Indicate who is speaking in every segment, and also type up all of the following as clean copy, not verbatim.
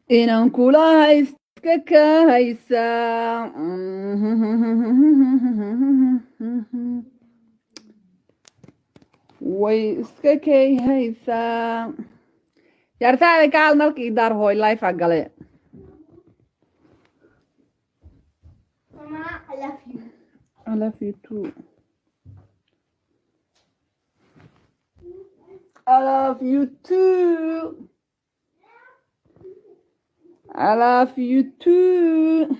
Speaker 1: Inaan kula hayska ka haysaa. Way iska kay haysaa. Yaartaada kaal nalka ii daar hooy life gale.
Speaker 2: Mama, I love you.
Speaker 1: I love you too. I love you too. I love you too.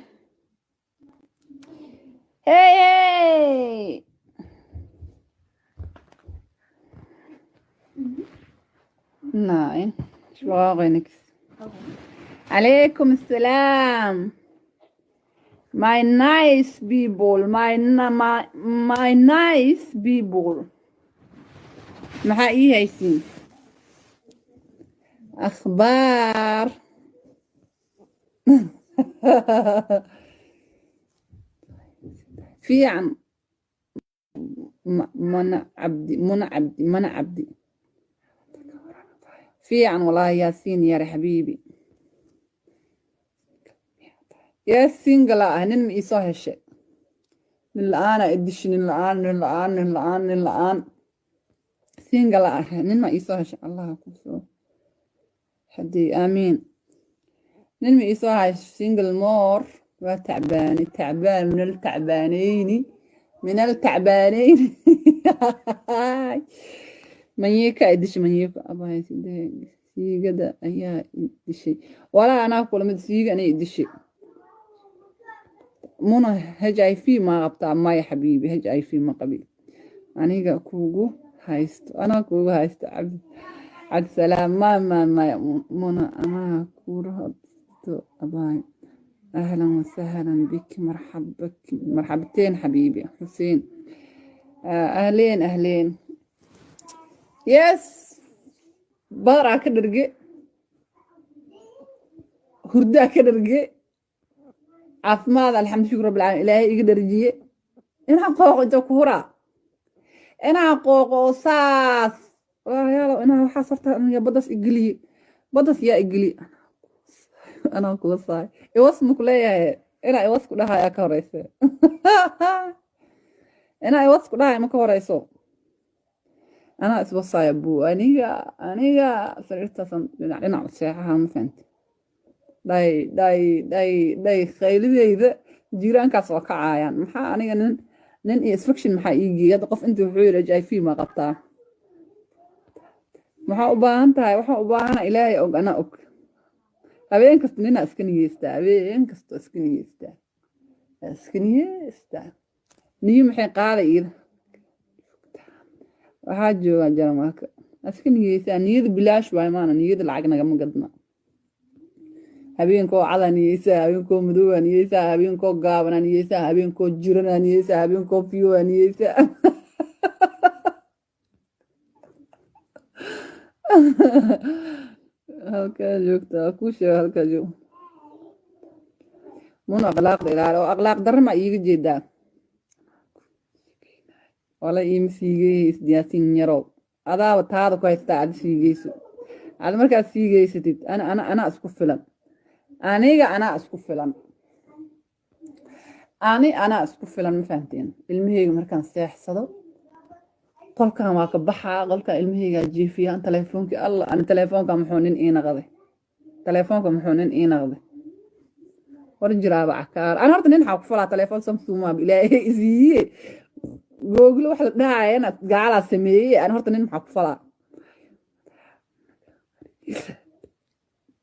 Speaker 1: Hey, hey. Nein, ich brauche nichts. Alaikum salam. My nice people, my nice people. Maxaa ii haysiin? Akhbaar. Fiican. Mana cabdi, mana cabdi, mana cabdi. Fiican wallaahi Yaasiin yare xabiibi. Yaa single ah nin ma ii soo heshay. Nin la'aana i dishi, nin la'aan, nin la'aan, nin la'aan, nin la'aan. Single ah nin ma ii soo heshay. Allah ku soo haddii aamiin. Nin ma ii soo hayso single more waa tacbaani tacbaan min altacbaanayni min altacbaanayni. Manyiika ay dishay manyiika abahay sidee siigada ayaa i dishay walaa anaa kula mid siiga anay i dishay. Muna HIV ma qabtaa? Maya xabiibi, HIV ma qabi. Aniga kugu haysto, anaa kugu haysto. Cabdi cabdisalaam ma ma maya muna anaa kula haysto abaay. Ahlan wasahlan bik, marxabak marxabteen xabiibi xuseen. Ahleen ahleen. Yes, badaraa ka dharge, hurdaa ka dharge, caafimaad alxamdu shukr rabbil caalamiin ilaahay iga dharjiye. Inaan qooqo inta ku huraa, inaan qooqo oo saas walaalayaalow inaan waxaas horta aniga baddas igeliye, baddas yaa igeliye anaa kuga saay iwas ma ku leeyahay inaa iwas ku dhahayaa ka horeyse, inaa iwas ku dhahay ma ka horeyso. Anaa iswasaaya buu aniga aniga sariirtaasan dhinac dhinac u seexaha ma fahanti. Dhay dhay dhay dhay khayladeyda jiiraankaas waa kacaayaan. Maxaa aniga nin nin iyo infection maxaa ii geeyay hadda? Qof inta wuxuu yidhi HIV ma qabtaa? Maxaa u baahan tahay? Waxaan u baahana ilaahay og, anaa og. Habeen kasta ninaa iska niyeystaa, habeen kasta iska niyeystaa, iska niyeystaa. Niyo maxay qaaday iyada? Waxaa joogaa jarmalka. Iska niyeysaa, niyada bilaash waay maana niyada lacag nagama gadna. Habeenkoo cadaa niyeysaa, habeenkoo madowaa niyeysaa, habeenkoo gaabanaa niyeysaa, habeenkoo jiranaa niyeysaa, habeenkoo fiyowaa niyeysaa. Halkaa joogtaa kuu sheego halkaa joog. Muna akhlaaqda ilaali oo akhlaaq darro ma iiga jeedaa. Wala iima siigayhays Yaasin yarow, adaaba taada ku haystaa. Aad siigayso, aad markaad siigaysatid ana ana anaa isku filan, aniga anaa isku filan, ani anaa isku filan, ma fahanteen? Ilmahayga markaan seexsado qolkan waa ka baxaa, qolkan ilmahaygaa jiifiyaan. Teleefoonkii alla ani telefoonka muxuu nin ii naqday? Telefoonka muxuu nin ii naqday? War jiraaba cakaar. Ani horta nin waxaa ku falaa telefoon Samsung maaba ilaahay isiiye. Google wax la dhahayana gaalaa sameeyey. Ani horta nin maxaa ku falaa?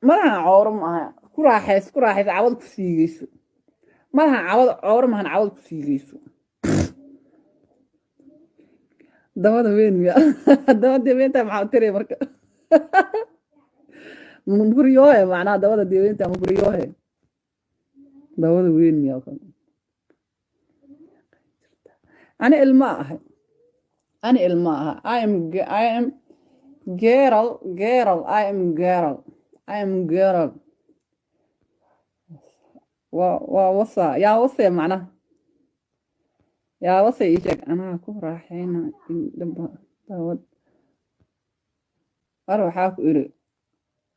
Speaker 1: Malahan cooro maaha. Ku raaxays, ku raaxays, cawad ku siigeyso. Malahan cawad cooro maahan, cawad ku siigeyso. Dabada weyn miya? Dabada weynta maxaa u tiri marka? Muguriyoohe macnaha dabada deweynta muguriyoohe dabada weyn miya? Ani ilma ahay, ani ilma aha. I am girl, girl, I am girl, I am girl. Waa waa wasa yaa wasee macnaha yaa wasee ii sheeg. Anaa ku raaxayna indhaba daawad. War waxaa ku iri,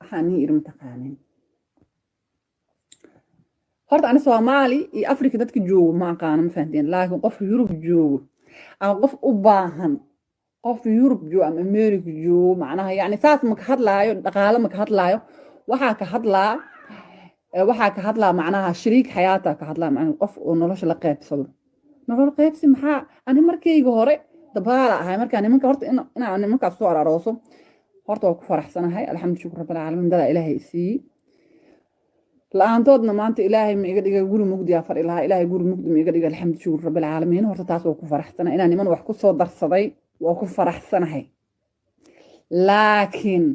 Speaker 1: waxaa nii iri mataqaanin. Horta ani Soomaali iyo Afrika dadka joogo ma aqaano, ma fahanteen? Laakiin qof Yurub joogo ama qof u baahan, qof Yurub joogo ama America joogo, macnaha yani saas ma ka hadlaayo, dhaqaale ma ka hadlaayo. Waxaa ka hadlaa macnaha shariik xayaata ka hadlaa, macnaha qof oo nolosha la qeybsado, nolol qeybsi. Maxaa ani markayga hore dabaala ahay, markaa nimanka horta inaan nimankaas soo ararooso, horta waa ku faraxsanahay. Alxamdu shukr rabbil dadaa Ilaahay siiyey. La-aantoodna maanta Ilaahay ma iga dhigay guri mugdiyaa fadhi lahaa. Ilaahay guri mugdi ma iga dhigay. Alxamdu shukr rabbil caalamiin. Horta taas waa ku faraxsanahay, inaan niman wax ku soo darsaday waa ku faraxsanahay. Laakiin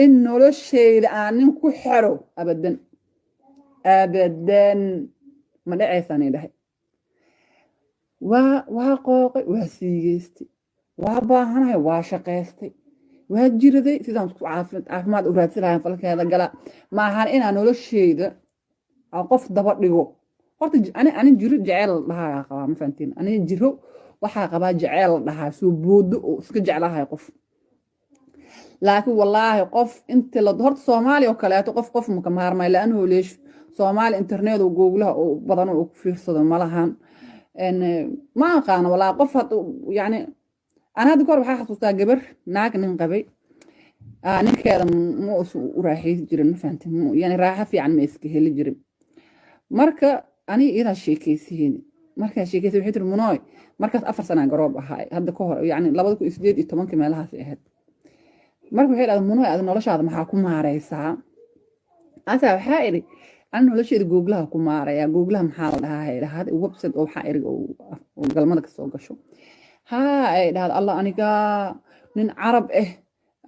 Speaker 1: in nolosheyda aan nin ku xero, abadan, abadan ma dhaceysaan dhahay. Waa qooqay, waa siigeystay, waa baahanahay, waa shaqaystay, waa jiraday, sidaan isku caafimaad u raadsan lahayn falkeeda gala. Ma ahan inaan nolosheyda aan qof daba dhigo. Horta ani jiro jeceel la dhahaa qabaa, ma fahantiin? Ani jiro waxaa qabaa jeceel la dhahaa, soo boodo oo iska jeclahay qof. Laakiin wallaahi qof inta la horta Soomaaliya oo kaleeto qof maka maarmay laanhu leesh Soomaali internet oo googlaha oo badan oo ku fiirsado ma lahan. Ma aqaano wallaahi qof had yani. Ana hadda kahor waxaa xasuustaa gabar naag nin qabay. Ninkeeda ma usu u raaxaysi jirin, ma fahantin? Yani raaxo fiican ma iska heli jirin. Marka aniga iyadaa sheekaysihiin, markaa sheekaysay waxay tiri: "Munooy." Markaas 4 sanaa garoob ahaa hadda ka hor, yani 2018-kii meelahaas ahayd. Marka waxay dhahday: "Munooy, ada noloshaada maxaa ku maareysaa?" Asaa waxaa idhi: "Ani nolosheeda googlaha ku maaraya." "Googlaha maxaa la dhahaa?" Ay dhahda. "Website oo waxaa iri oo galmada kasoo gasho." Haa, ay dhahda. "Allah, aniga nin Carab ah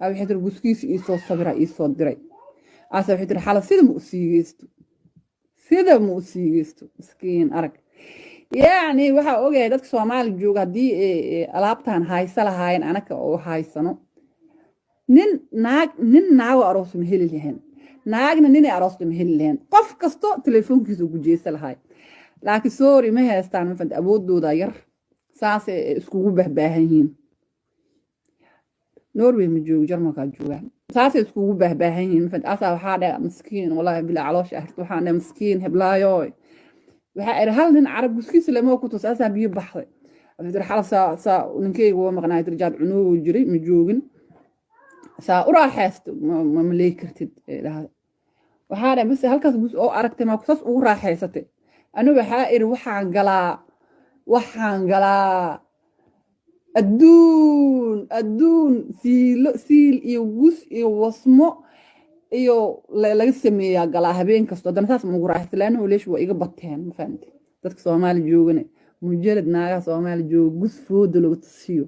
Speaker 1: waxay tiri guskiisa iisoo sawira iisoo diray." Asa waxay tiri: "Xala sida ma u siigeysto, sida ma u siigeysto." Miskiin arag. Yacni waxaa ogahay dadka Soomaali jooga haddii alaabtan haysa lahaayeen, anaka oo haysano, nin naag, nin naago aroos ma heli lahayn, naagna ninay aroosta ma heli lahayn. Qof kasto telefoonkiisa ugu jeesa lahay. Laakiin sorry, ma haystaan, ma fahanta? Awoodooda yar, saasay iskugu bahbaahan yihiin. Norway ma joogo, Jarmalkaa joogaa. Saasay iskugu bahbaahan yihiin, ma fahanta? Asaa waxaa dhe miskiin, wallahi bilaa caloosha ahirta. Waxaan dhe miskiin heblaayoy. Waxaa idhi hal nin Carab guskiisa lama ku tus. Asaa biyo baxday. Waxay tiri: "Xal saa ninkeyga waa maqnaay." Tiri: "Jaad cunoogu jiray, ma joogin, saa u raaxaysto ma maleey kartid." Ee dhahda. Waxaa dhahay: "Bas halkaas gus oo aragtay maa saas ugu raaxaysatay?" Anigu waxaa iri: Waxaan galaa adduun, adduun siilo, siil iyo gus iyo wasmo iyo laga sameeyaa galaa habeen kasto. Haddana saas ma ugu raaxaysa laanna leesh waa iga bateen, ma fahamte? Dadka Soomaali joogane, mujalad naagaha Soomaali jooga gus fooda lagu tusiyo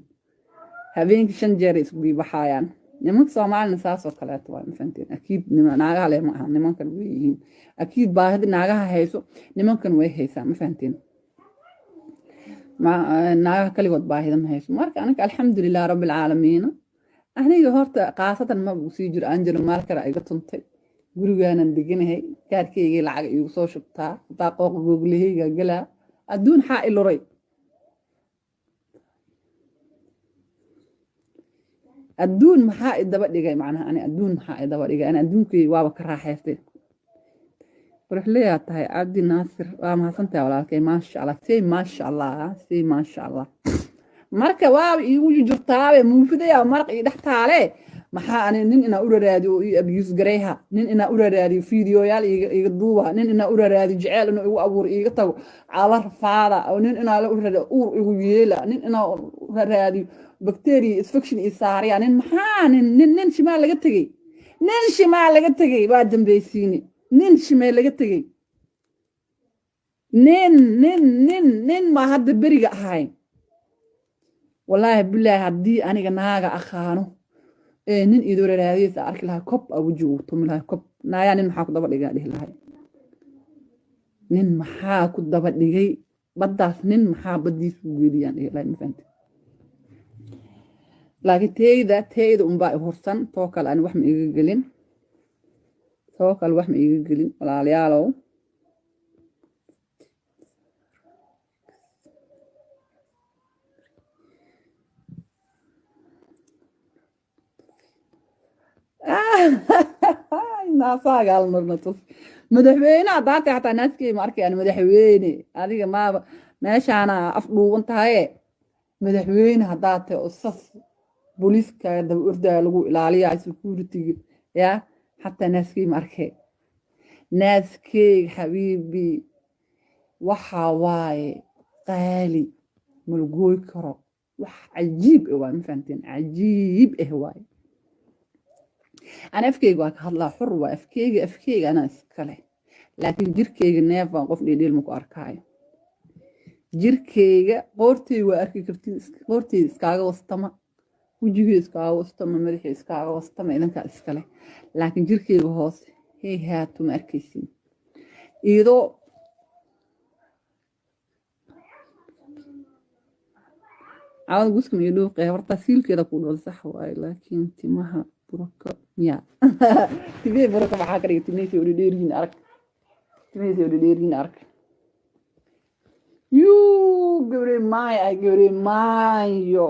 Speaker 1: habeenkii shan jeer ay isku biibaxaayaan. Nimanka Soomaalina saasoo kaleeto waa, ma fahamteen? Akiid naagaha leh ma aha, nimankan way yihiin. Akiid baahida naagaha hayso nimankan way haysaa, ma fahamteen? Naagaha kaligood baahida ma hayso. Marka aniga alxamdulilah rabbil caalamiin, aniga horta khaasatan ma uu sii jiro Angelo Maalkara iga tuntay. Gurigaanan deganahay, kaarkeygii lacag iigu soo shubtaa, hataa qooqa googlaheyga galaa. Adduun xaa iluray? Adduun maxaa idaba dhigay? Macnaha ani adduun maxaa idaba dhigay? Ani adduunkeyga waaba ka raaxaystay. Quruxleyaa tahay, Cabdi Naasir, waa mahadsantahay walaalkay. Maasha Allah, sey maasha Allah, sey maasha Allah. Marka waaba iigu jujurtaabe muufidaya maraq ii dhex taale. Maxaa ani nin inaa u raraadiyo oo ii abuse gareyha, nin inaa u raraadiyo fiidiyoyaal iiga duuba, nin inaa u raraadiyo jeceel inuu igu abuuro iiga tago cala rafaada, oo nin inaa la u raraadiyo uur igu yeela, nin inaa u raraadiyo bacteria infection ii saaraya, nin maxaa? Nin shimaal laga tegey, nin shimaal laga tegey waa dambeysiine. Nin shimee laga tegey? Nin ma hadda beriga ahayn. Wallaahi bilaahi, haddii aniga naaga aqaano ee nin idoo raraadiyeysa arki lahaa, kob aa wejiga ugu tumi lahay kob. Naayaa, nin maxaa ku daba dhigaa dhihi lahay. Nin maxaa ku daba dhigay baddaas? Nin maxaa baddiisa u geeliyaan dhihi lahay, ma fahamtid? Laakiin teyda unbaa i hursan. Too kale ani wax ma iga gelin, too kale wax ma iga gelin, walaalayaalow. Naasaaga hal marna tus. Madaxweyne haddaa tahay, xataa naaskey ma arkayaan. Madaxweyne adiga maaba meeshaana af dhuuban tahaye. Madaxweyne haddaa tahay oo sas booliiska daba ordaya, lagu ilaaliyaa security-ga, ya xataa naaskey ma arkay. Naaskeyga, xabiibi, waxa waaye qaali, malagooy karo. Wax cajiib ah waay, ma fahamteen? Cajiib ah waaye. Ana afkeyga waa ka hadlaa, xur waa afkeyga. Afkeyga anaa iskale, laakiin jirkeyga neefaan qof dheedheel ma ku arkaayo. Jirkeyga qoorteyga waa arki kartiin. Qoorteyda iskaaga wastama, wejigeyga iskaaga wastama, madaxeyga iskaaga wastama, idinkaa iskale, laakiin jirkeyga hoose hey haato ma arkaysin iyadoo. Caawada guskam iyo dhuuqee horta siilkeeda ku dhol, sax waaye, laakiin timaha burako miya? Timihii burako maxaa ka dhigay? Timihiisa oo dhedheeryihiin arag, timihiisa oo dhedheeryihiin arag. Yuu gabre maayo, ay gabre maayo.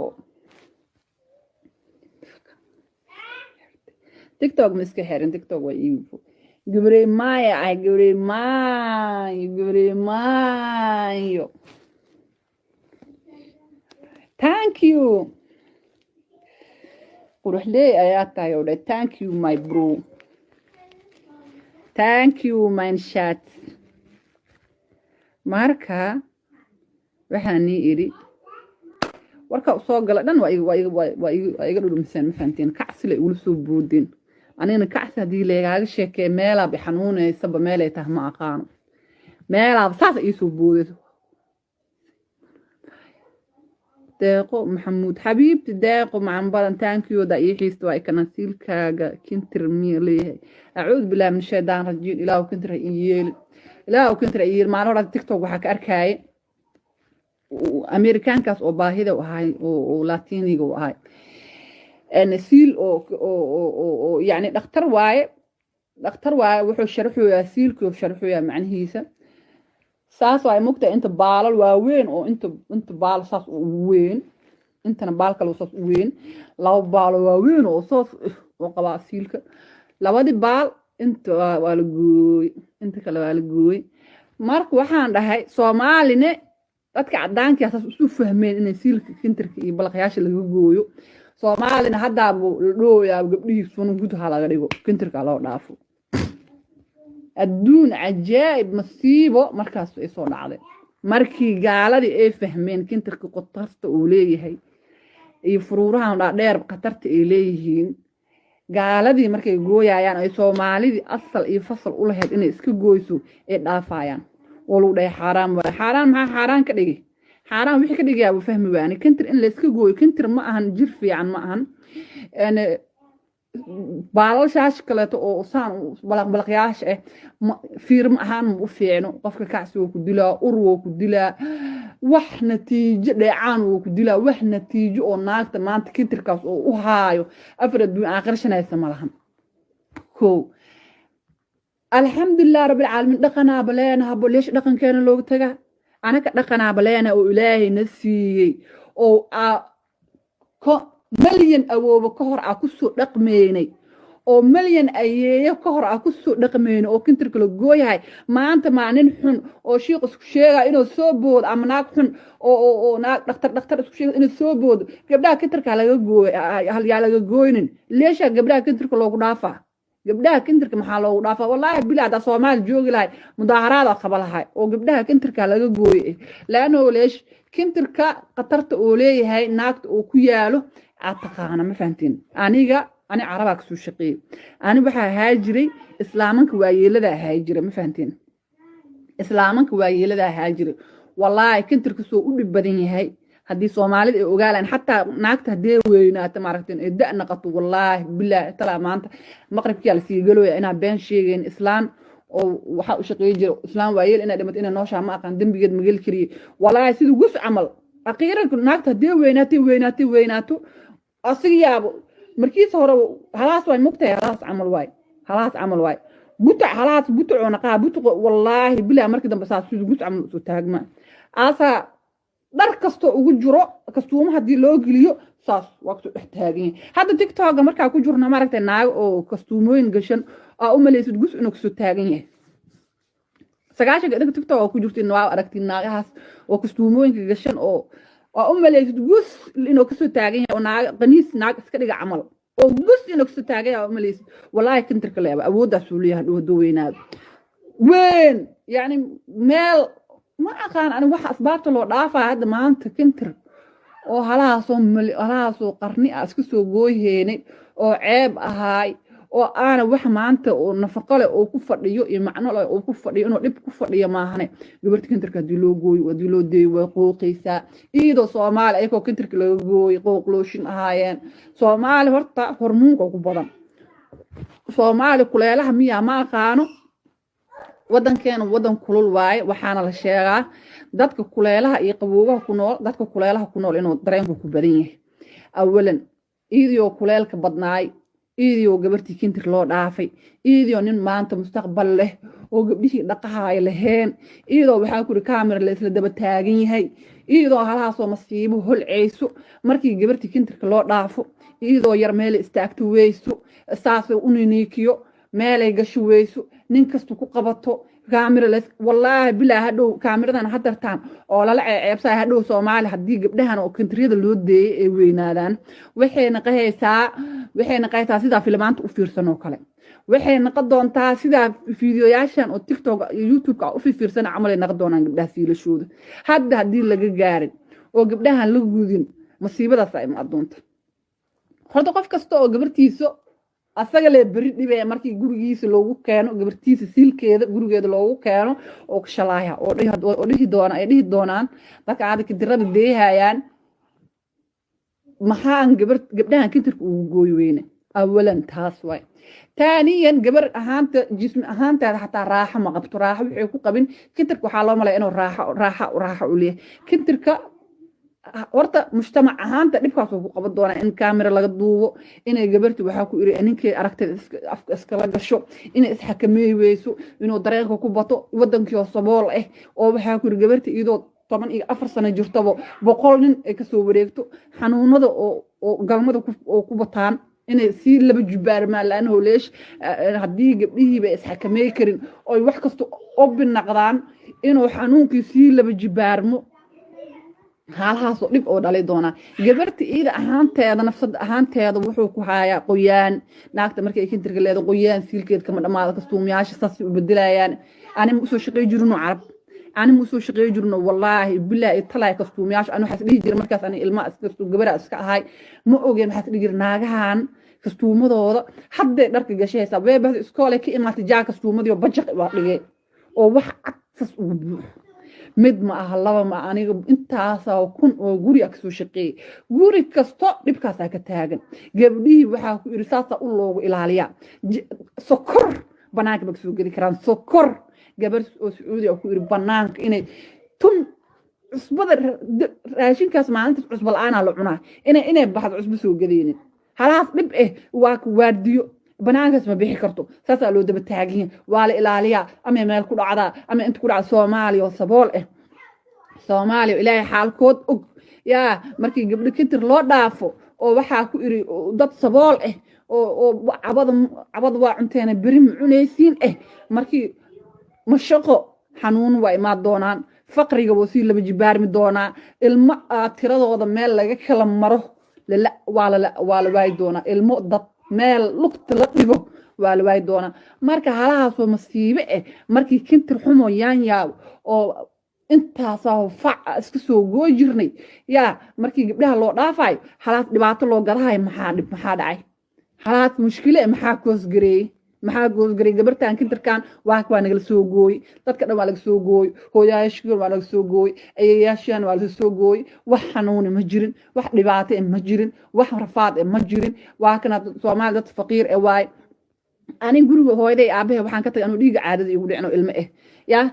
Speaker 1: TikTok ma iska xirin? TikTok waa iibo. Gabre maayo, ay gabre maayo, gabre maayo. Thank you, quruxley ayaa tahay oo dhan. Thank you, my bro. Thank you, my chat. Marka waxaan nii idhi, warka usoo gala dhan waa iga dhudhumiseen, ma fahanteen? Kacsi la igula soo boodeen. Anigana kacsi haddii leegaaga sheekee, meelaaba xanuunaysaba, meelay tahay ma aqaano, meelaaba saas iisoo boodayso. Deeqo Maxamuud, xabiibti Deeqo macan badan, taankiyooda ii xiista. Waa ikana siilkaaga kintir miya leeyahay? Acuudu billahi min shaydaan rajiim. Ilaahu kintir ha ii yeelin, ilaahu kintir ha ii yeelin. Maalin hore TikTok waxaa ka arkaaye Amerikaankaas oo baahida u ahay oo Latiniga u ahay siil oo yacni dhakhtar waaye, dhakhtar waaye. Wuxuu sharxoyaa siilkuu sharxoyaa macnihiisa. Saas waa mogtahay, inta baalal waaweyn oo inta baal saas u weyn, intana baal kale saas u weyn, laba baalo waaweyn oo saas u qabaa siilka. Labadii baal inta waa la gooy, inta kale waa la gooy. Marka waxaan dhahay, Soomaaline dadka caddaankaa saas isu fahmeen inay siilka kintirka iyo balaqyaasha laga gooyo. Soomaalina haddaaba la dhooyaa gabdhihii suna gudaha laga dhigo, kintirka loo dhaafo. Adduun cajaa'ib, masiibo markaas ay soo dhacday markii gaaladii ay fahmeen kintirka khatarta uu leeyahay iyo furuurahan dhaadheer khatarta ay leeyihiin. Gaaladii markay gooyayaan, ay Soomaalidii asal iyo fasal u lahayd inay iska gooyso ay dhaafayaan oo lagu dhahay xaaraan waaye. Xaaraan maxaa xaaraan ka dhigay? Xaaraan wixii ka dhigayaa buu fahmi waani. Kintir in layska gooyo, kintir ma ahan, jir fiican ma ahan. Baalashaas kaleeto oo saan balaqbalaqyaasha ah fiirma ahaan ma u fiicno qofka. Kacsi wuu ku dilaa, ur wuu ku dilaa, wax natiijo dheecaan wuu ku dilaa. Wax natiijo oo naagta maanta kintirkaas oo u haayo afar adduun aakhir shanaysa ma lahan. Kow, alxamdulilah rabbilcaalamiin, dhaqanaaba leenahabo. Leesh dhaqankeena looga tagaa? Anaka dhaqanaaba leenaha oo Ilaahay na siiyey oo malyan awoobo ka hor aa kusoo dhaqmeynay oo malyan ayeeyo ka hor aa kusoo dhaqmeynay oo kintirka la gooyahay. Maanta maa nin xun oo shiiq isku sheegaya inuu soo boodo, ama naag xun oo naag dhakhtar dhakhtar isku sheegay inuu soo boodo, gabdhaha kintirka laga gooy, yaa laga gooynin. Leesha gabdhaha kintirka loogu dhaafaa? Gabdhaha kintirka maxaa loogu dhaafaa? Wallaahi bila haddaa Soomaali joogi lahay, mudaaharaada qaba lahay oo gabdhaha kintirka laga gooye. Laano leesh kintirka khatarta uu leeyahay naagta uu ku yaalo aad taqaana, ma fahantiin? Aniga ani Carabaa kasoo shaqeeyey. Ani waxaa ahaa jiray islaamanka waayeelada ahaa jira, ma fahantiin? Islaamanka waayeelada ahaa jiray. Wallaahi kintirka soo u dhib badan yahay haddii Soomaalida ay ogaalaan, xataa naagta haddee weynaato, maaragteen, ee da' naqato. Wallaahi bilaahi talaa maanta maqribkiyaa lasii galooya inaan been sheegayn. Islaan oo waxaa u shaqeey jira, islaan waayeel, inay dhimato inay nooshaa ma aqaan, dembigeed mageli kariye. Wallaahi sidii gus camal aqiiranka naagta haddee weynaato, weynaato, weynaato, asiga yaabo markiisa hore halaas waay mugtahay, halaas camal waay, halaas camal waay, butac halaas butucoo naqaa butuq. Wallaahi bilaa markii dambe saas sidii gus camal usoo taagma aasaa dhar kastoo ugu jiro, kastuuma haddii loo geliyo saas waa kusoo dhex taagan yahay. Hadda TikToka markaa ku jirna, maaragtay, naago oo kastuumooyin gashan. Aa u malaysid gus inuu kasoo taagan yahay 90-ka. Idinka TikTok oo ku jirtiin waa aragtiin naagahaas oo kastuumooyinka gashan oo waa u malaysid gus inuu kasoo taagan yahay, oo naag qaniis naag iska dhiga camal oo gus inuu kasoo taagan yahay waa u malaysid. Wallaahi kintirka leeba awooddaasuu leeyahay hadhow hadduu weynaado weyn. Yacni meel ma aqaan ani waxa asbaabta loo dhaafaya hadda maanta kintir oo halahaasoo mali, halahaasoo qarni ah iska soo gooyheynay oo ceeb ahaay oo aana wax maanta oo nafaqo leh oo ku fadhiyo iyo macno leh oo ku fadhiyo inuu dhib ku fadhiyo maahane. Gabarta kintirka haddii loo gooyo, haddii loo deeyo, way qooqaysaa. Iyadoo Soomaali ayagoo kintirka laga gooyay qooqlooshin ahaayeen. Soomaali horta hormoonka ku badan, Soomaali kuleelaha miyaa ma aqaano. Wadankeena wadan kulul waaye. Waxaana la sheegaa dadka kuleelaha iyo qaboobaha ku nool, dadka kuleelaha ku nool inuu dareenku ku badan yahay. Awalan iyadoo kuleelka badnaay, iyadoo gabartii kintir loo dhaafay, iyadoo nin maanta mustaqbal leh oo gabdhihii dhaqahaaya laheen, iyadoo waxaa kuri kaamira la isla daba taagan yahay, iyadoo halahaasoo masiibo holceyso, markii gabartii kintirka loo dhaafo iyadoo yar meelay istaagto weyso, saasay u niniikiyo, meelay gasho weyso, nin kasta ku qabato kaamira. Wallaahi bilaa hadhow kaamiradan hadartaan oo lala ceeceebsaya hadhow Soomaali haddii gabdhahan oo kintiryada loo deeyay ay weynaadaan, waxay naqaysaa sidaa filmaanta u fiirsan oo kale. Waxay naqon doontaa sidaa fiidiyoyaashan oo TikTok iyo YouTube-ka u fiirsan camal ay naqon doonaan gabdhaha siilashooda. Hadda haddii laga gaarin oo gabdhahan la gudin, masiibadaas ay imaan doonta. Horta qof kasta oo gabartiisa asaga lee beri dhibee markii gurigiisa loogu keeno gabartiisa siilkeeda gurigeeda loogu keeno oo shalaaya oo dhihi doona, ay dhihi doonaan dadka aada kintirada deehayaan, maxaan gabar gabdhahan kintirka ugu gooyi weyne? Awalan taas waay. Taaniyan, gabar ahaanta jismi ahaanteeda xataa raaxo ma qabto. Raaxo waxay ku qabin kintirka waxaa loo malaya inuu raaxo u leeyahay kintirka. Horta mujtamac ahaanta dhibkaasuu ku qaban doonaa, in kaamira laga duubo, inay gabarti waxaa ku iri ninkay aragteeda afka iskala gasho, inay isxakameey weyso, inuu dareenka ku bato. Wadankii oo sabool ah oo waxaa ku iri gabarti iyadoo 14 sano jirtaba 100 nin ay kasoo wareegto, xanuunada oo galmada oo ku bataan inay sii laba jubaarmaan laanaho leesh haddii gabdhihiiba isxakameey karin oy wax kasta obi naqdaan, inuu xanuunkii sii laba jibaarmo. Haalahaasoo dhib oo dhalay doonaa gabarta iida ahaanteeda, nafsad ahaanteeda wuxuu ku hayaa qoyaan. Naagta markay kintirka leeda qoyaan siilkeed kama dhamaado. Kastuumayaasha saasay u bedelayaan. Ani ma usoo shaqey jirino Carab, ani ma usoo shaqey jirino. Wallaahi bilaahi talaay, kastuumayaasha ani waxaas dhihi jira markaas ani ilma gabara iska ahay, ma ogeen. Waxaas dhihi jira naagahan kastuumadooda hadday dharka gashaysaa weebahda iskoolay ka imaatay, jaa kastuumadii oo bajaq waa dhigay oo wax cad sas ugu buuxo. Mid ma aha, laba ma aha, aniga intaasaa kun oo guri a kasoo shaqeeyay. Guri kasto dhibkaasaa ka taagan. Gabdhihii waxaa ku iri saasaa u loogu ilaaliyaa. Sokor banaanka ma kasoo geli karaan. Sokor gabar oo Sacuudi a ku iri banaanka inay tun cusbada raashinkaas maalintaas cusbo la-aanaa la cunaa, inay baxdo cusbo soo gadaynin. Halahaas dhib eh waa ku waardiyo, banaankaas ma bixi karto, saasaa loo daba taagan yahay, waa la ilaaliyaa. Ama meel ku dhacdaa ama inta ku dhacda. Soomaaliya oo sabool ah, Soomaaliya oo Ilaahay xaalkood og yaa, markii gabdho kintir loo dhaafo oo waxaa ku iri dad sabool ah oo cabada cabada waa cunteena beri ma cunaysiin eh, markii mashaqo xanuun waa imaan doonaan, faqriga wuu sii laba jibaarmi doonaa, ilmo aa tiradooda meel laga kala maro waa la waayi doonaa, ilmo dad meel lugta la dhigo waa la waayi doonaa. Marka halahaasoo masiibe eh markii kintir xumo yaanyaab oo intaasaa fac iska soo gooy jirnay yaa, markii gabdhaha loo dhaafayo halaas dhibaato loo gadahayo, maxaa dhib, maxaa dhacay? Halaas mushkile maxaa koosgareeyey? Maxaa goosgareeyey? Gabartan kintirkan waa nagala soo gooy, dadka dhan waa laga soo gooy, hooyayaashan waa laga soo gooy, ayeyaashan waa laga soo gooy. Wax xanuuni ma jirin, wax dhibaato eh ma jirin, wax rafaad eh ma jirin. Waa kana Soomaali dad faqiir eh waay. Anin guriga hooyaday aabahay waxaan ka tagay anuu dhiiga caadada igu dhicin oo ilmo ah yaa,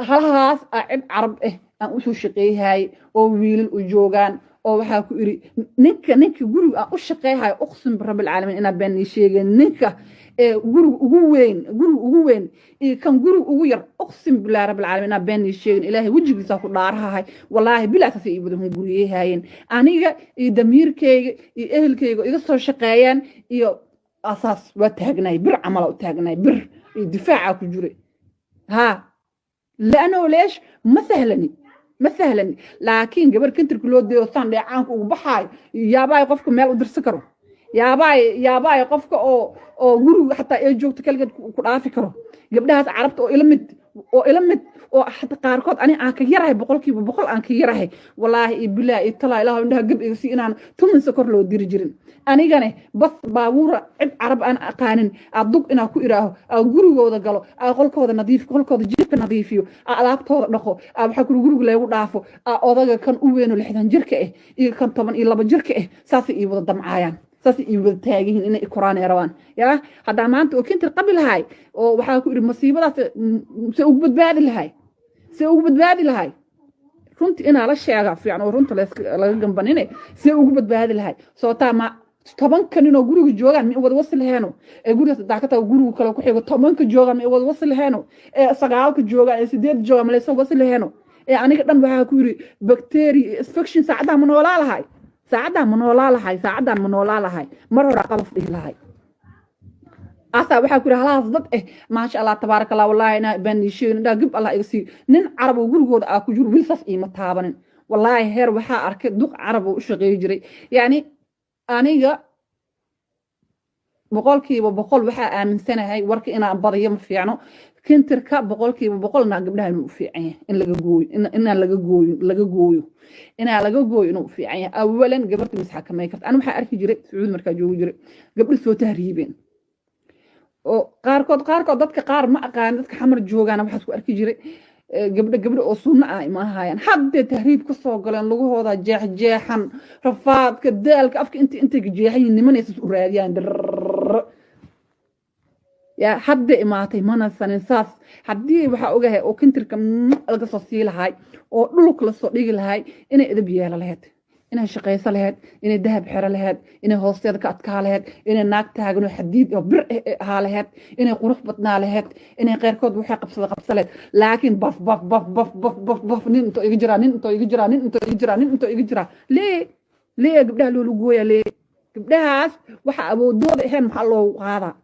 Speaker 1: halahaas aa cid Carab ah aan usoo shaqeeyhaye oo wiilal u joogaan oo waxaa ku iri ninka guriga aan u shaqeeyhayo, uqsim birabbilcaalamiin inaa been ii sheegeen, ninka ee guriga ugu weyn, guriga ugu weyn iyo kan guriga ugu yar, uqsim billahi rabbilcaalamiin inaa been ii sheegin, Ilaahay wejigiisa ku dhaarahahay, wallaahi bilaa saasay ii wada hunguriyehaayeen. Aniga iyo damiirkayga iyo ehelkayga iga soo shaqeeyeen iyo Asaas waa taagnaay, bir camala u taagnaay, bir iyo difaaca ku jiray. Ha, laano leesh, ma sahlani, ma sahlani. Laakiin gabar kintirka loo deeyo, saan dheecaanka ugu baxaayo, yaabaay qofka meel u dirsan karo, yaabaay, yaabaay qofka oo guriga xataa ee joogto kaligeed ku dhaafi karo. Gabdhahaas Carabta oo ila mid oo xataa qaarkood ani aan ka yarahay, 100% aan ka yarahay, wallaahi iyo bilaahi iyo talaa, Ilaah indhaha gab iga si inaan 10 sokor loo diri jirin. Anigane bas baabuura cid Carab aan aqaanin aa dug inaa ku iraaho, aa gurigooda galo, aa qolkooda nadiif, qolkooda jiifka nadiifiyo, aa alaabtooda dhaqo, aa waxaa kuri guriga leegu dhaafo, aa odaga kan u weyno 60 jirka ah iyo kan 12 jirka ah saasay ii wada damcaayaan, saasay ii wada taagihiin inay koraan ay rabaan. Yaa haddaa maanta oo kintir qabi lahay oo waxaa ku idhi masiibadaas se ugu badbaadi lahay, se ugu badbaadi lahay? Runti inaa la sheegaa fiican oo runta laga gambanine. See ugu badbaadi lahay? Sootaa ma 10-ka ninoo guriga joogaan ma wada wasi laheeno? Ee gurigaas hadaa ka tago, guriga kale ku xigo 10-ka joogaan ma wada wasi laheeno? Ee sagaalka joogaan, ee sideed joogaan ma laysa wasi laheeno? Ee aniga dhan waxaa ku yidhi bacteria infection. Saacaddaa ma noolaa lahay? Saacaddaa ma noolaa lahay? Saacaddan ma noolaa lahay? Mar horaa qalaf dhihi lahay. Asaa waxaa ku yidhi halahaas dad eh, maasha Allah, tabaaraka Allah. Wallaahi inaa baan ii sheegin, indhaha gib Allah iga sii. Nin Carab oo gurigooda aa ku jiro wiil saas iima taabanin. Wallaahi heer waxaa arkay duq Carab oo u shaqeey jiray. Yacni aniga 100% waxaa aaminsanahay, warka inaan badiyo ma fiicno, kintirka 100% naa gabdhaha inuu u fiican yahay in laga gooyo, inaan laga gooyo, laga gooyo, inaa laga gooyo inuu u fiican yahay. Awalan gabarta misxakamay karta. Ani waxaa arki jiray Sacuudi markaa joogi jiray gabdho soo tahriibeen oo qaarkood dadka qaar ma aqaan, dadka Xamar joogaana waxaas ku arki jiray gabdho oo sunno ah ima ahaayaan. Haddee tahriib ka soo galeen, lugahooda jeexjeexan, rafaadka, daalka, afka inta intay jeexan yihiin, nimanaysa u raadiyaan drrrr. Yaa hadda imaatay mana sanin saas. Haddii waxaa ogahay oo kintirka laga soo sii lahay oo dhulka lasoo dhigi lahay, inay edab yeela lahayd, inay shaqayso lahayd, inay dahab xero lahayd, inay hoosteeda ka adkaa lahayd, inay naag taagan oo xadiid oo bir ahaa lahayd, inay qurux badnaa lahayd, inay qeyrkood waxay qabsada qabsa lahayd. Laakiin baf baf baf baf baf baf baf, nin intoo iga jiraa, nin intoo iga jiraa, nin intoo iga jiraa, nin intoo iga jiraa, lee lee gabdhaha loola gooya? Lee gabdhahaas waxa awoodooda ahayn maxaa loogu qaadaa?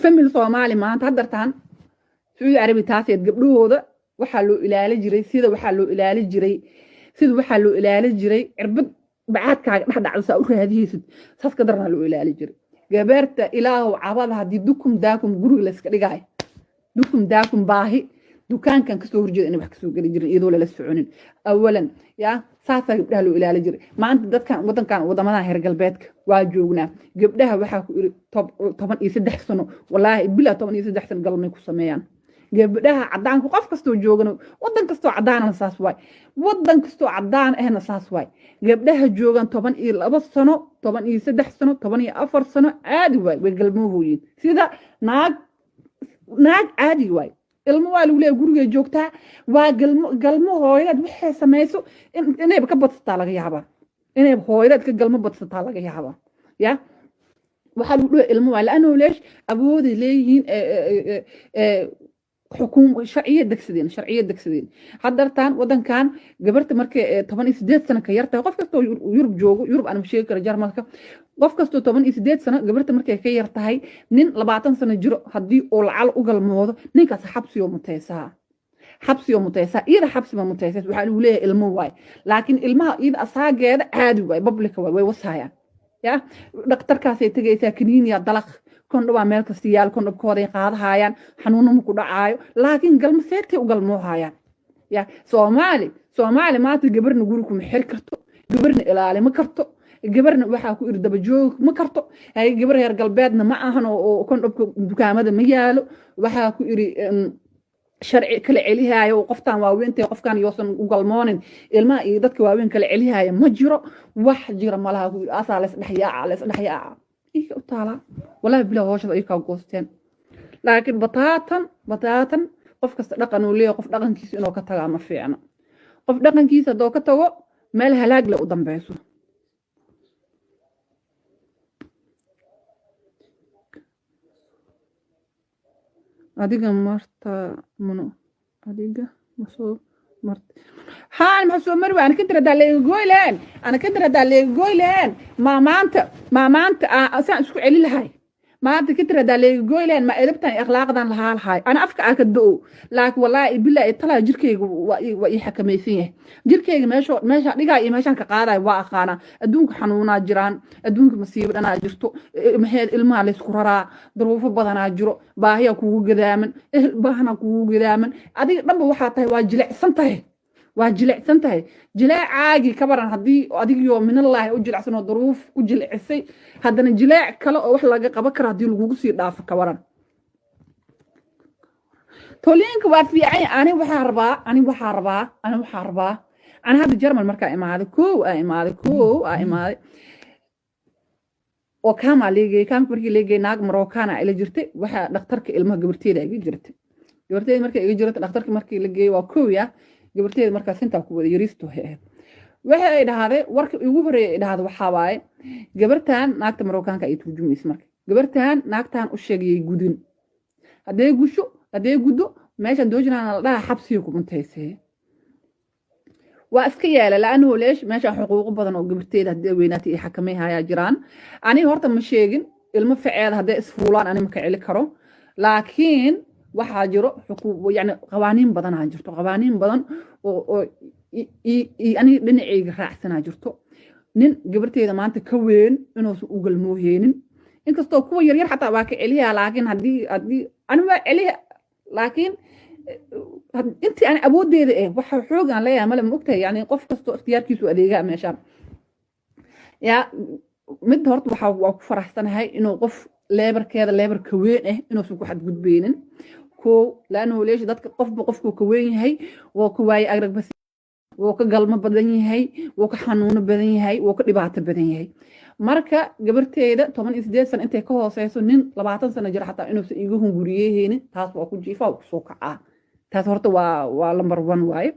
Speaker 1: Family Soomaali maanta haddartaan Sacuudi Carabi taaseed gabdhahooda waxaa loo ilaali jiray sida waxaa loo ilaali jiray sida waxaa loo ilaali jiray cirbad bacaadkaaga dhex dhacdo saa u raadiyeysid, saas ka darnaa loo ilaali jiray gabaarta. Ilaahow cabada haddii dukum daakum guriga layska dhigaayo, dukum daakum baahi dukaankan kasoo horjeeda inay wax kasoo geli jirin iyadoo lala soconin. Awalan yaa saasaa gabdhaha loo ilaali jiray. Maanta dadkan wadankan, wadamadan reer galbeedka waa joognaa, gabdhaha waxaa ku iri 13 sano, wallaahi bilaa 13 sano galmay ku sameeyaan gabdhaha cadaanku. Qof kastoo joogana, wadan kastoo cadaanana saas waay, wadan kastoo cadaan ahna saas waay. Gabdhaha joogan 12 sano, 13 sano, 14 sano caadi waay, way galmoohooyin sida naag naag caadi waay. Ilmo waa lagu leeyahay, gurigay joogtaa, waa galmo galmo. Hooyadeed waxay samayso inayba ka badsataa laga yaabaa, inayba hooyadeed ka galmo badsataa laga yaabaa. Ya waxaa lagu dhahay ilmo waa laanno leesh awooday leeyihiin, xukuum sharciya degsadeen, sharciya degsadeen. Haddartaan wadankan gabarta markay 18 sano ka yartahay, qof kastoo Yurub joogo, Yurub aan sheegi kara, Jarmalka, qof kastoo 18 sano gabarta markay ka yar tahay, nin 20 sano jiro haddii uu lacal u galmoodo, ninkaas xabsiyoo muteysaa, xabsiyoo muteysaa. Iyada xabsi ma muteysa, waxaa lagu leeyahay ilmo waay. Laakiin ilmaha iyada asaageeda caadi waay, public-a waay, way wasaayaan. Ya dhakhtarkaasay tegaysaa, kaniiniya dalaq, kondhobaa meel kasta yaal, kondhobkooday qaadahayaan, xanuuno ma ku dhacaayo, laakiin galmo seetay u galmoohayaan. Ya Soomaali, Soomaali maanta gabarna guri kuma xiri karto, gabarna ilaali ma karto, gabarna waxaa ku iri daba joog ma karto. Hay gabar reer galbeedna ma ahan oo kondhobka dukaamada ma yaalo. Waxaa ku iri sharci kala celihaayo qoftan waaweyntahay, qofkan yoosan u galmoonin, ilmaha iyo dadka waaweyn kala celihaayo ma jiro. Wax jira malaha ku yiri asaa lays dhex yaaca, lays dhex yaaca ika u taalaa. Wallahi bilaa hooshada ay kaa goosteen. Laakiin bataatan bataatan qof kasta dhaqan uu leeyahay. Qof dhaqankiisa inuu ka tagaa ma fiicna. Qof dhaqankiisa haddoo ka tago, meel halaag le u dambeyso. Adiga marta muno, adiga ma soo Martay haan, maxaa soo mari waay? Ana kintir haddaa leega gooy lahayn, ana kintir haddaa leega gooy lahayn, maa maanta, maa maanta saan isku celi lahay? Maanta kintir haddaa leega gooy lahayn, ma edabtan iyo akhlaaqdan lahaa lahay? Ana afka aa ka do-o, laakiin wallaahi bilaa talaa jirkayga waa ii xakamaysan yahay. Jirkayga meesho meesha dhigaa iyo meeshaan ka qaadayo waa aqaanaa. Adduunka xanuunaa jiraan, adduunka masiibo dhanaa jirto, maxeed ilmaha laysku raraa, duruufo badanaa jiro, baahiyaa kugu gadaaman, ehel baahanaa kugu gadaaman. Adiga dhanba waxaa tahay waa jilicsan tahay, waa jilicsan tahay. Jileecaagii ka baran haddii adigio minallaahi u jilicsan oo duruuf ku jilicisay, haddana jileec kale oo wax laga qaban karo haddii lagugu sii dhaafo, ka waran? Toliinka waa fiican. Ani waxaa rabaa, ani waxaa rabaa, ani waxaa rabaa, ani hadda Jarmal markaa imaaday, kow aa imaaday, kow aa imaaday oo kaamaa leegayay. Kaamka markii leegayay, naag Marookaana ila jirtay. Waxaa dhakhtarka ilmaha gabarteeda iga jirtay. Gabarteeda markay iga jirtay, dhakhtarka markii la geeyey, waa kow ya gabarteeda markaas intaa ku wada yariisto ahayd. Waxa ay dhahday, warka ugu horeeya ay dhahday waxaa waaye, gabartan naagta Marookaanka ay turjumaysa, marka gabartan naagtan u sheegayay gudin, haddee gusho, haddee guddo, meeshan doojinaan la dhaha xabsiga ku muntaysee. Waa iska yeela laanahu leesh meesha xuquuqo badan oo gabarteeda haddii weynaatay iyo xakamay hayaa jiraan. Aniga horta ma sheegin ilmo ficeeda hadday isfuulaan ani ma ka celi karo, laakiin waxaa jiro xuquuq, yani qawaaniin badanaa jirto, qawaaniin badan oo aniga dhinacayga raacsanaa jirto. Nin gabarteeda maanta ka weyn inuusan u galmooheenin, inkastoo kuwa yaryar xataa waa ka celiyaa, laakiin haddii ani waa celiya, laakiin intii aan awooddeeda waxa xoog aan leeyahay male. Ma ogtahay? Yani qof kastoo ikhtiyaarkiisu adeegaa meeshaan ya. Mid horta waxa waa ku faraxsanahay inuu qof leebarkeeda leebar ka weyn inuusan ku xadgudbeynin. Koo laanhu leesha dadka qofba qofkuu ka weyn yahay wuu ka waaye arag bas, wuu ka galmo badan yahay, wuu ka xanuuno badan yahay, wuu ka dhibaato badan yahay. Marka gabarteeda 18 sano intay ka hooseyso, nin 20 sano jira xataa inuusan iga hunguriyeheynin, taas waa ku jiifa, waa kusoo kacaa. Taas horta waa number one waaye.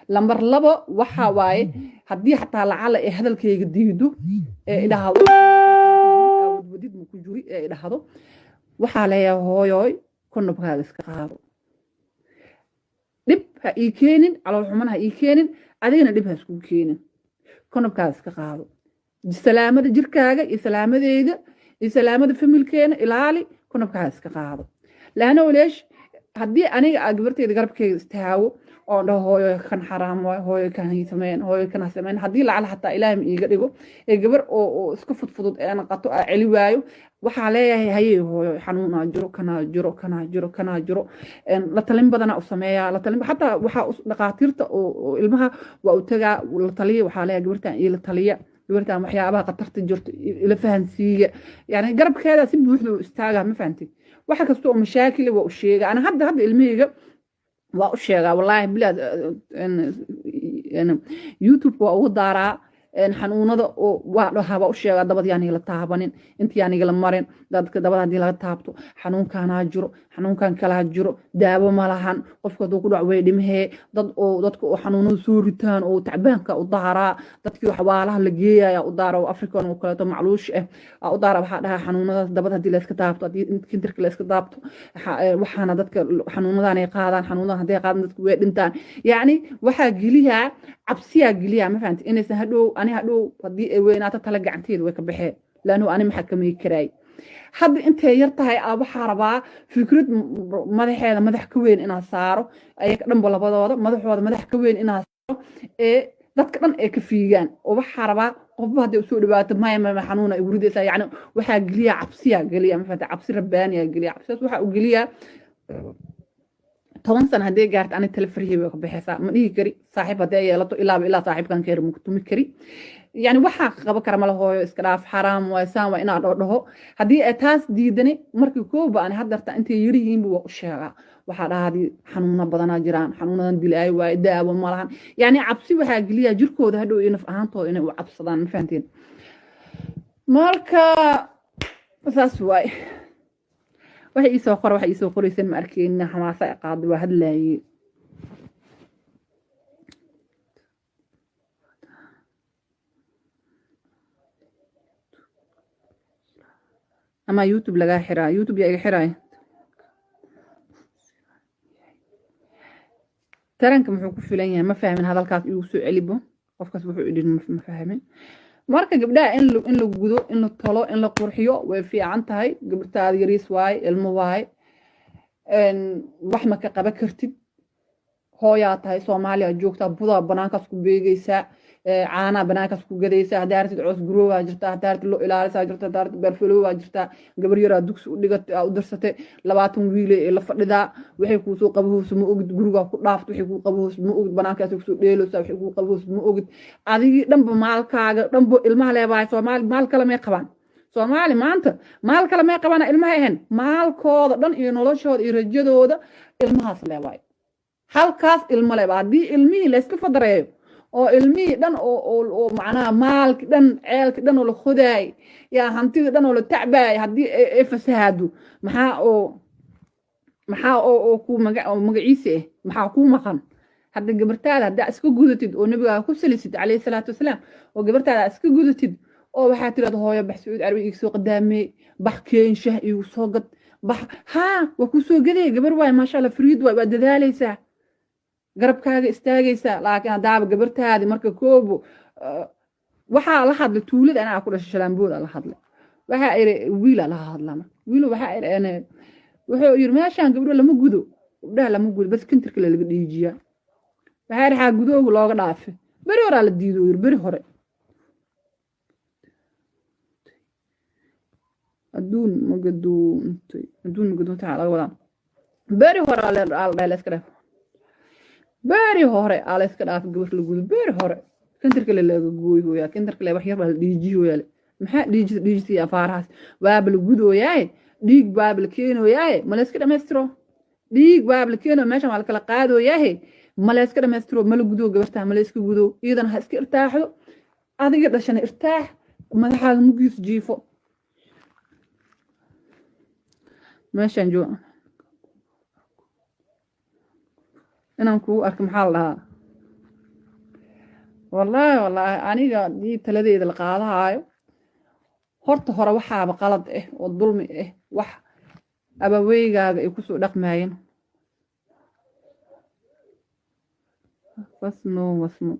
Speaker 1: Lambar labo waxa waaye, haddii xataa lacala ee hadalkayga diido ee idhahdo wadwadid ma ku juri ee idhahdo, waxaa leeyahay, "Hooyoy, kondomkaaga iska qaado. Dhib ha ii keenin, calool xumana ha ii keenin, adigana dhib ha iskugu keenin. Kondomkaaga iska qaado. Salaamada jirkaaga iyo salaamadeyda iyo salaamada familkeena ilaali. Kondomkaaga iska qaado." Laana waleesh haddii aniga aa gabarteyda garabkeyga istaago oon dhaho, "Hooyo, kan xaraam waay, hooyo, kan hay sameyn, hooyo, kan ha sameyn," haddii lacala xataa Ilaahay ma iiga dhigo ee gabar oo iska fudfudud ee naqato aa celi waayo, waxaa leeyahay, "Hayey hooyo, xanuunaa jiro, kanaa jiro, kanaa jiro, kanaa jiro." La talin badanaa u sameeyaa, la talin xataa waxaa dhakhaatiirta oo ilmaha waa u tagaa la taliya. Waxaa leeyahay, "Gabartan ila taliya, gabartan waxyaabaha khatarta jirto ila fahansiiya." Yani garabkeeda si buuxda u istaagaa, ma fahantid? Waxa kasta oo mashaakila waa u sheega. Ana hadda ilmahayga waa u sheegaa, wallaahi bilaad, YouTube waa ugu daaraa xanuunada oo waa dhahaa, waa u sheegaa, dabad yaan igala taabanin, inta yaan igala marin. Dadka dabada haddii laga taabto, xanuunkanaa jiro, xanuunkan kalaa jiro, daawo ma lahan, qofka hadduu ku dhac way dhimhee. Dad oo dadka oo xanuunada soo ritaan oo tacbaanka u daaraa, dadkii xawaalaha la geeyaya u daara, oo African oo kaleeto macluush ah u daara. Waxaa dhahaa, xanuunadaas dabada haddii layska taabto, haddii kintirka layska taabto, waxaana dadka xanuunadan ay qaadaan, xanuunadan hadday qaadaan dadku way dhintaan. Yacni waxaa geliyaa cabsiyaa geliyaa, ma fahanti? Inaysan hadhow ani hadhow haddii ay weynaato tala gacanteeda way ka baxeen, laannu ani maxaa kamay karaay. Hadda intay yar tahay aa waxaa rabaa fikrad madaxeeda madax ka weyn inaa saaro, ayaga dhanba labadooda madaxooda madax ka weyn inaa saaro ee dadka dhan ay ka fiigaan. Oo waxaa rabaa qofba hadday usoo dhawaato, maya maya, xanuuna igu ridaysaa. Yacni waxaa geliyaa cabsiyaa geliya, ma fahanti? Cabsi rabbaaniyaa geliya. Cabsidaas waxaa u geliyaa 10 sano haddii gaarto ani tala farihii way ka baxaysaa. Ma dhihi kari saaxiib haddii ay yeelato ilaaba ilaa saaxiibkan keer mugtumi kari. Yani waxaa qaba kara mala, "Hooyo, iska dhaaf, xaraam waay, saan waa," inaa dhaho. Haddii ay taas diidani, markii kooba ani haddarta intay yariyihiinba waa u sheegaa. Waxaa dhahaa, hadii xanuuno badanaa jiraan, xanuunadan dilaayo waaye, daawo ma lahan. Yani cabsi waxaa geliyaa jirkooda hadhow iyo naf ahaantooda inay u cabsadaan, ma fahanteen? Marka saas waaye. Waxa iisoo qora, waxa iisoo qoraysan ma arkeynin. Xamaasa ay qaaday, waa hadlaayey. Ama YouTube lagaa xiraa? YouTube yaa iga xiraaya? Taranka muxuu ku filan yahay? Ma fahmin hadalkaas, igu soo celibo. Qofkaas wuxuu idhin ma fahmin. Marka gabdhaha in la gudo, in la tolo, in la qurxiyo way fiican tahay. Gabdhtaada yariis waaye, ilmo waaye, wax ma ka qaban kartid. Hooyaa tahay, Soomaaliya joogtaa, budaa banaankaas ku beegaysaa, caanaa banaankaas ku gadaysaa. Haddaa rabtid coos guroowaa jirtaa, haddaa rabtid lo ilaalisaa jirta, haddaa rabtid beerfaloowaa jirtaa. Gabar yaraa dugsi u dhigatay, aa u dirsatay, 20 wiile ee la fadhidaa. Waxay kuusoo qabahoosa ma ogid. Gurigaa ku dhaafto, waxay kuu qabahoosa ma ogid. Banaankaas kusoo dheeloosaa, waxay kuu qabahoosa ma ogid. Adigii dhanba maalkaaga dhanba ilmaha leebahay. Soomaali maal kale may qabaan. Soomaali maanta maal kale may qabaan, ilmaha ahayn. Maalkooda dhan iyo noloshooda iyo rajadooda ilmahaas leebahay, halkaas ilmo leba. Haddii ilmihii layska fadareeyo oo ilmihii dhan oo macnaha maalki dhan, ceelki dhan oo la khodaay yaa, hantidii dhan oo la tacbaay, haddii ay fasahaado, maxaa oo ku maga oo magaciisi ah, maxaa kuu maqan? Hadda gabartaada haddaa iska gudatid oo Nabigaa ku salisid, calayhi salaatu wasalaam, oo gabartaada iska gudatid oo waxaa tirahda: "Hooyo, bax Sacuudi Carabi iiga soo qadaamey, bax keen, shah iigu soo gad, bax." Haa, waa kuu soo gadaya. Gabar waay, maasha Allah, fariid waay, waa dadaalaysaa, garabkaaga istaagaysaa. Laakiin haddaaba gabartaadi marka koobo waxaa la hadlay tuulada anaa ku dhashay, Shalaambooda la hadlay. Waxaa iri wiila la hadlaa marka wiilo waxaa iri, wuxuu yiri: "Meeshaan gabdho lama gudo, gabdhaha lama gudo, bas kintirka laga dhiijiyaa." Waxaa iri: "Xaa gudooga looga dhaafay?" "Beri horaa la diido," yiri, "beri hore." Adduun magaduuntay, adduun magaduuntay waxaa laga wadaa beri hore aa la dhahay la iska dhaaf. Beri hore aa la iska dhaafay gabar la gudo, beri hore kintirka le laga gooy hooyaa, kintirka le wax yar baa la dhiijiyi hooyaa. Maxaa dhiijis dhiijisii afaarahaas? Waaba la gudooyaaye, dhiig baaba la keenooyaaye, ma la iska dhamaystiro? Dhiig baaba la keenoo, meeshan waa la kala qaadooyaahe, ma la iska dhamaystiro? Ma la gudo gabartaa? Ma la iska gudo? Iyadana ha iska irtaaxdo, adiga dhashana irtaax, madaxaaga mugiis jiifo. Meeshaan jooga inaan kugu arko, maxaa la dhahaa? Wallaahi, wallaahi, aniga haddii taladeeda la qaadahaayo, horta hore waxaaba qalad ah oo dulmi ah wax abaweygaaga ay kusoo dhaqmaayeen. Wasno wasno.